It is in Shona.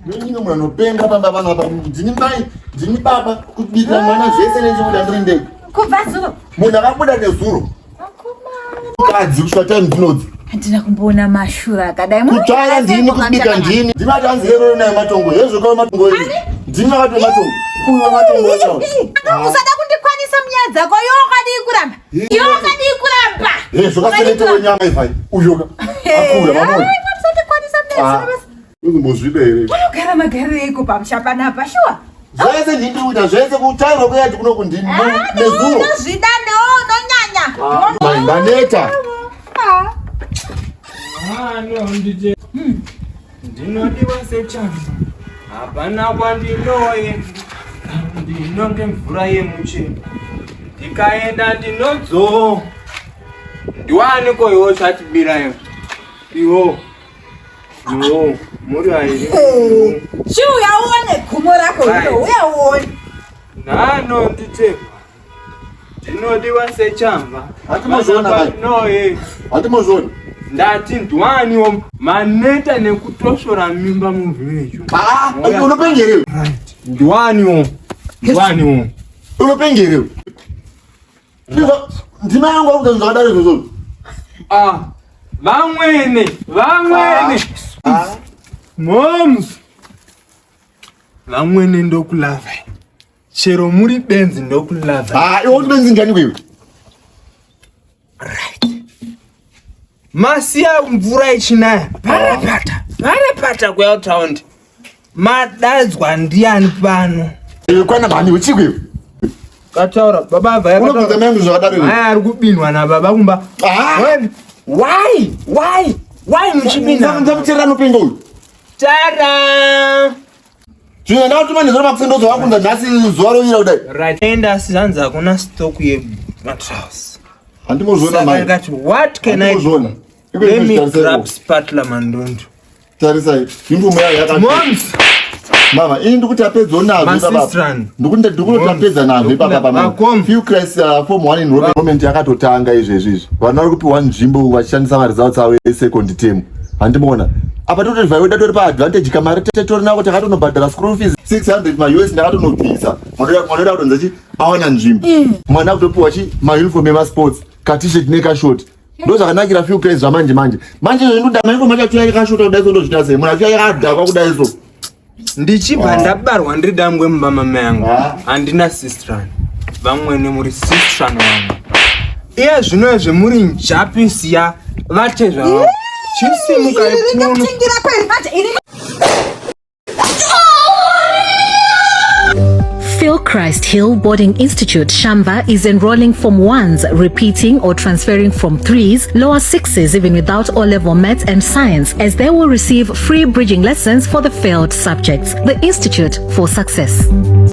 Nini munhu anopenga pamba pano apa ndini mai ndini baba kubikira mwana zvese nechekuda ndiri ndega. Kubva zuro. Munhu akabuda nezuro. Mukadzi kusvika time dzinodzi. Handina kumboona mashura akadai. Kutsvara ndini kubika ndini. Ndini atanzi hero naye matongo. Hezvo kwa matongo iyi. Ndini akati matongo. Uyu matongo wacho. Usada kundikwanisa munyaya dzako iwe wakadii kuramba. Iwe wakadii kuramba. Hezvo kasenete wenyama ifai. Uyo ka. Akura mamona. Usandikwanisa munyaya dzako. Unombozvida here? Unogara magariro eiko pamusha panapa shuwa? Zvese ndini ndiri kuita zvese kutaurwa kuyati kuno kundini Ah, nezuro. Unozvida newe unonyanya. Mai ndaneta. Ah. Ah, no, ndite. Ndinodiwa sechamba. Hapana kwandinoenda. Ndinonge mvura yemucheno. Ndikaenda ndinodzo. Ndiwaniko iwo chatibira iwo. Iwo. No, muri airi. Chiuya uone gumo rako hilo, uya uone. Nano nditema. Ndinodiwa sechamba. Hatimozviona kai. No, eh. Hatimozviona. Ndati ndwaniwo maneta nekutosvora mimba muvillage. Ah, unopengerewe. Right. Ndwaniwo. Ndwaniwo. Unopengerewe. Ndima yangu akuita zvakadaro izvozvo. Ah. Vamwene, vamwene. Ah. Moms. Vamwene ndokulava. Chero muri benzi ndokulava. Ah, iwe uri benzi njani kwewe? Right. Masiya mvura ichinaya. Parapata. Parapata kuya town. Madadzwa ndiani pano? Iwe kwana mhani uchikwe. Kataura baba abva Unobvunza mai yangu zvakadaro izvo. Mai ari kubinwa nababa kumba. Ah! Why? Why? Why muchibina? Ndamuterera anopenga uyu. Tara! Zvino ndakatuma nezuro makuseni ndozwa wakunza nhasi zuva rovira kudai. Right. Enda asi zvanzi hakuna stock yematrouse. Handimozviona mai. Ndikati what can I do? Handimozviona. Iko Let me ino grab spatula mandundu. Tarisai. Uniform yayo yakati. Moms! Mama, ini ndikuti apedza nazvo My ipapa. sister. Ndikuti ndikuti apedza nazvo ipapa pama. Vakom. Few class form 1 enrollment yakatotanga izvezvi izvi. Vana vari kupiwa nzvimbo vachishandisa maresults avo esecond term. Handimuona. Apa tototi vaiwe datori pa advantage kamari tetori nako takatonobhadhara school fees 600 ma US ndakatonobvisa. Mwana mwana kutonza chi awana nzvimbo. Mwana akutopiwa chi ma uniform ema sports, ka t-shirt neka short. Ndo zvakanakira few class zvamanje manje. Manje zvinhu ndamaiko macho achiuya yakashota kudai so ndozvita sei? Munhu achiuya yakadhakwa kudai so. Ndichibva ndabarwa ndiri dangwe mumba mamai angu. Ah. Handina sistran. Vamwene muri sistran wangu. Iye zvino izvi muri njapisi ya vatezva vangu. Chisimuka ikuno. Ringatingira kweri manje ini Philchrist Hill Boarding Institute Shamva is enrolling Form 1s, repeating or transferring from 3s, lower 6s even without O-level maths and science, as they will receive free bridging lessons for the failed subjects. The Institute for Success.